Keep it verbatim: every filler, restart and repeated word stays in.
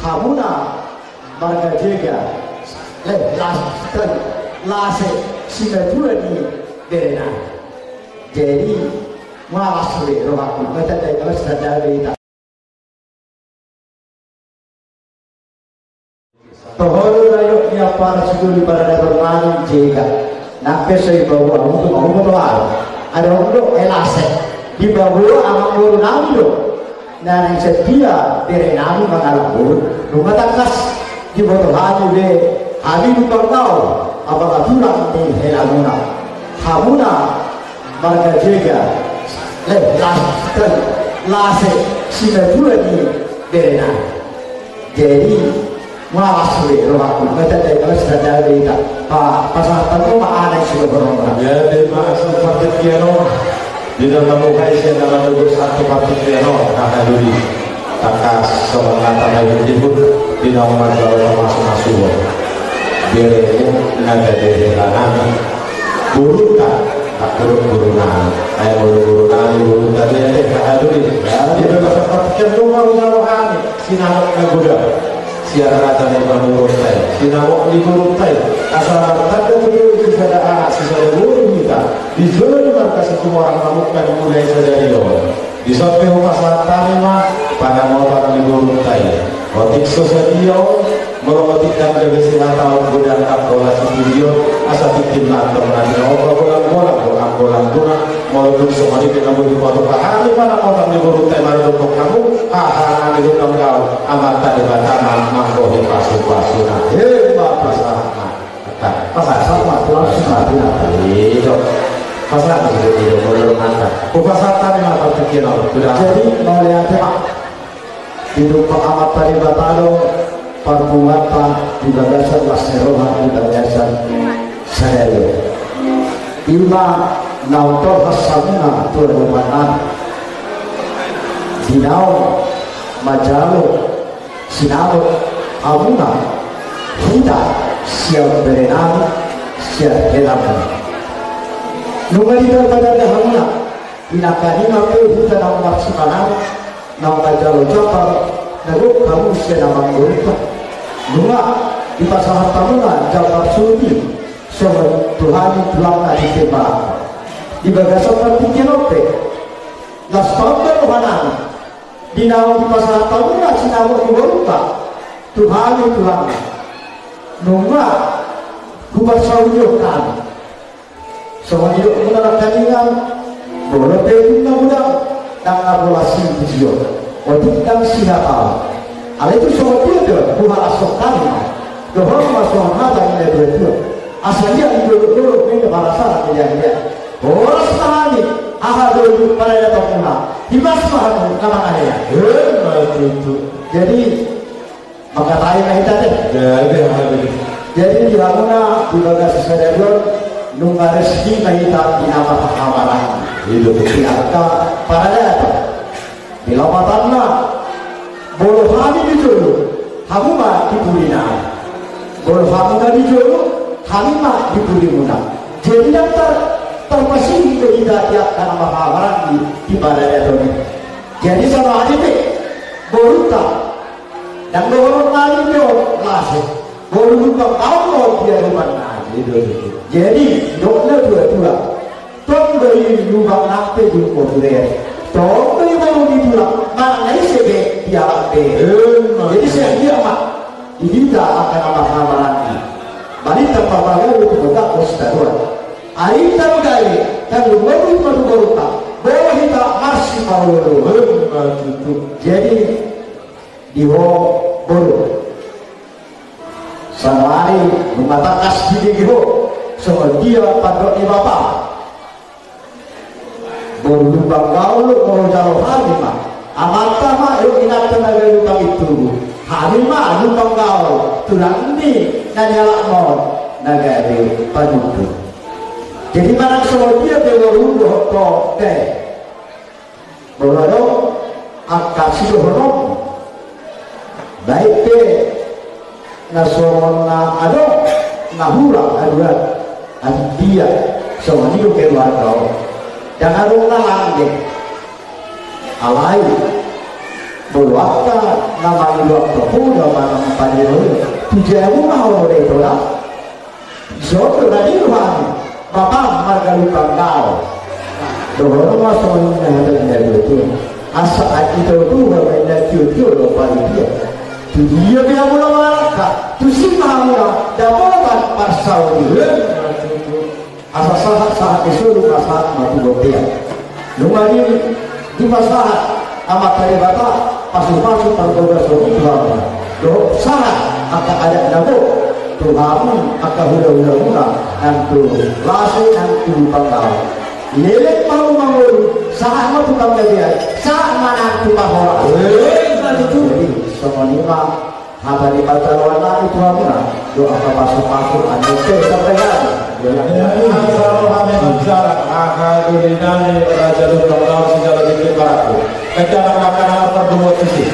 Hamuna marga Jega, le, las-, lase, simatua ni berenami. Jadi, malas be rohangku, mata dai, malas sada be ita. Toho do rayo ni ampara sidoli paradaton nami Jega. Nang pe so iboto ahu tu, ahu boto ahu. Adong do, e, lase. Diboto amangboru nami do. Na naeng sadia berenami mangalap boru. Nunga tangkas diboto hami be, hami Lumban Gaol, apala tulang ni helamuna. Hamuna marga Jega, le, las-, lase, simatua ni berenami. Jadi, malas be rohangku, mata dai, malas sada be ita. Pa-, pasahat hamu ma aha na sidohononmuna. Jadi, maksud partingkian on, di dalam muka isi nama tugas satu partingkian on, haha duli. Tangkas songon na tahaibutibut, di na marga on masumasu. Beremu na gabe helanami. Borunta, tak buruk borunami. Ai molo borunami, borunta dia, haha duli. Jadi, pasahat partingkian on ma hujalo hami. Sinamot na godang sian raja ni panuhorta i, sinamot ni borunta i, asa martanda tu diri tu sada anak, tu sada boru hita, di jolo ni marga Situmorang Rambutan mulai sadari on. Dison pe hupasahat hami ma pangamotan ni borunta i. Otik so sadia on, molo otik ndang gabe sihataon godang, ndang pola situdion, asa tingki mantong na tinaopa bolang-bolang do, ambolang do na. Molo dung songon i pe na boi hupasahat hami pangamotan ni borunta i, maradophon hamu, haha nami Lumban Gaol, Amanta Debata ma manggohi pasu-pasuna. He ma pasahat ma. Pasahat ma, pasahat ma. Iyo. Pasahat ma, iyo, molo mantap. Hupasahat hami ma partingkian on. Sudah. Jadi, mauliate ma. Didok Amanta Debata do parpunguanta di bagasan las ni roha, di bagasan sadari on. Ima naung tolhas hamuna tu adopanami, di naung manjalo sinamot hamuna hita sian berenami, sian helamuna. Nunga diparpatanda hamuna, di nangkaningan pe hita naung marsimanamot, naung manjalo jambar na gok hamu sian amangborunta. Nunga dipasahat hamuna jambar suhut i songon tu hami tulangna di Tembalang. Di bagasan partingkian on pe, las tamba rohanami, di naung dipasahat hamuna sinamot ni borunta tu hami tulangna. Nunga huparsaulihon hami. Songon nidokmuna nangkaningan, molo pe dung na godang, ndang na pola situdion, otik ndang sihataon. Alai tu songon dia do huhalashon hami ma. Dohon ma songon hata ni na tua-tua: Asa liat ni dolok-dolok, mende parasaran ni dia-dia. Horas ma hami, haha doli, paradatonmuna. Hipas ma hamu na mangalehon. Emma tutu. Jadi, mangkatai ma hita, te. Jadi, jadi di hamuna di bagasan sadari on, nunga resmi ma hita di na marhahamaranggi. Di angka paradaton. Di lapatanna, molo hami di jolo, hamu ma di pudina. Molo hamuna di jolo, hami ma di pudimuna. Jadi ndang tar-, tarpasingkop hita di angka na marhahamaranggi di paradaton i. Jadi songon i pe, borunta, ndang dohonon nami do lase. Boru Lumban Gaol do di adopan nami. Jadi, didok na tua-tua: Tong do i lubang nang pe di umur tulen. Tong do i boru ni tulang, manang na ise pe dialap be. Emma. Jadi sian dia ma di hita angka na marhahamaranggi, balintang parbagawi tu bondang pos taruan. Arinta do gabe, tanggung jawab ma tu borunta, bolo hita marsipaolo. Emma tutu. Jadi, di ho boru, saonari nunga tangkas dibege ho songon dia pandok ni bapa. Boru Lumban Gaol do, molo jalo hami ma, amanta ma, ro inanta na gabe pangintubu. Hami ma Lumban Gaol, tulang ni na nialap on, na gabe pangintubu. Jadi manang songon dia pe boru dohot ho, te. Molo adong angka sidohonon, baik pe na songon na adong na hurang haduan, atik dia, songon i do keluarga on. Ndang adong na lande. Alai Molo angka na mangido angka poda manang pangido, tu jabu ma ho do, da? Ison do na nidok hami, Bapam marga Lumban Dao. Dohonon ma songon i na hata ni natuatua. Asa ito tu baen na tio-tio do panitia. Tu dia pe hamu na mangalangka, tusi ma hamu na dapotan parsaoran. Asa sahat-sahat ni solu ma sahat ma tu bontean. Nunga di, dipasahat Amanta Debata pasu-pasu parbagason i tu hamu. Dohot sahat angka adat na gok tu hamu angka hula-hula muna nang tu Lase nang tu Lumban Dao. Leleng ma hamu mangolu, sahat ma tu panggabean, sahat ma nang tu parhorasan. Jadi songon i ma hata ni parjaloan nami tu hamuna, dohot angka pasu-pasu, anu pe sampe hami. Jadi asa ro hami manjalang angka doli nami Raja Lumban Dao sijalo tingki marangkup. Kencana angka na mardomu tusi.